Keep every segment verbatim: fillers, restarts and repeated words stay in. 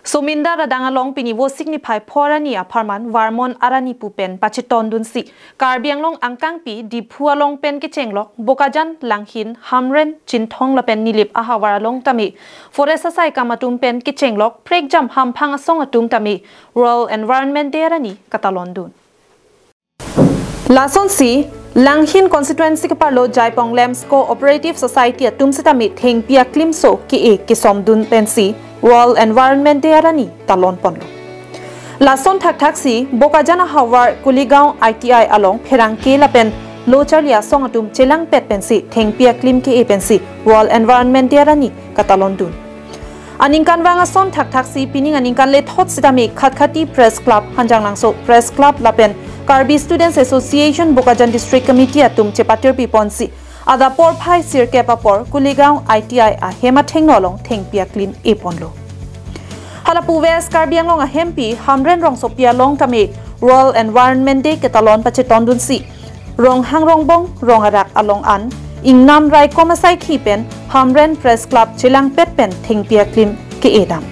Somindar adang along pini Vosik niphai pho arni apharman Varmon Arani pu pen pachetondunsi Karbi Anglong angkangpi Diphu along pen kechenglok Bokajan Langhin, Hamren, Chinthong lapen Nilip ahavar along tame forest asai kam atum pen kechenglok prekjam hamphang asong atum tame World Environment Day arni katalondun. Lasonsi Langhin constituency keparlo Jaipong Lamps Cooperative Society atum sitame thengpi aklimso ke-e kesomdun pensi World Environment Day arni talonponlo. Lason thakthaksi Bokajan ahavar Kuligaon I T I along pherangke lapen lo charli asong atum chelangpet pensi thengpi aklim ke-e pensi World Environment Day arni katalondun. Aningkanvang ason thakthaksi pining aningkan lethot sitame Khatkhati Press Club, Hanjanglangso Press Club lapen Karbi Students Association Bokajan District Committee atum chepatirpiponsi adap porphai sirkep apor Kuligaon I T I ahem athengno along thengpi aklim eponlo. Halapu West Karbi Anglong ahempi Hamren rongsopi along tame World Environment Day ketalon pachetondunsi Ronghang Rongbong rong arak along an ingnam raikom asaikhi pen Hamren Press Club chelangpet pen thengpi aklim ke-edam.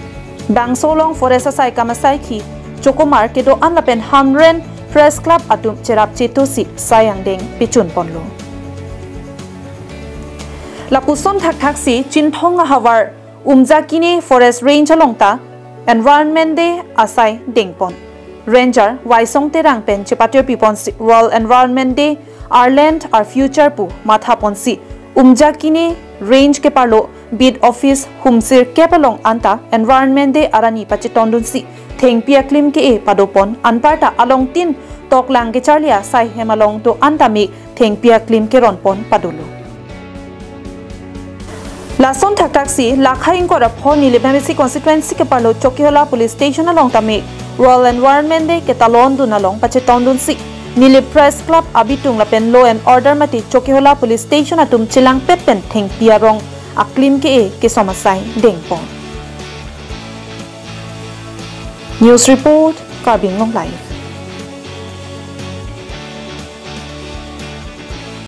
Bangso along forest asai kam asaikhi chokomar kedo-an lapen Hamren Press Club atum cherap chetosi sai angdeng pechunponlo. Lapuson thakthaksi Chinthong ahavar Umjakine Forest Range along ta Environment Day asai dengpon. Ranger Waisong Terang pen chepatirpiponsi World Environment Day, Our Land, Our Future pu mathaponsi Umjakine Range keparlo Beat Office humsirkep along anta Environment Day arni pachetondunsi thengpi aklim ke-e padopon, anparta alongtin toklang kecharli asai hem along do-an tame thengpi aklim keronpon padolo. Lason thakthaksi Lakha ingkoi ra pho Nilip M A C constituency keparlo Chokihola Police Station along tame World Environment Day ketalondun along pachetondunsi Nilip Press Club abitung lapen Law and Order mate Chokihola Police Station atum chelangpet pen thengpi arong aklim ke-e kesom asai dengpon. News report, Karbi Anglong Live.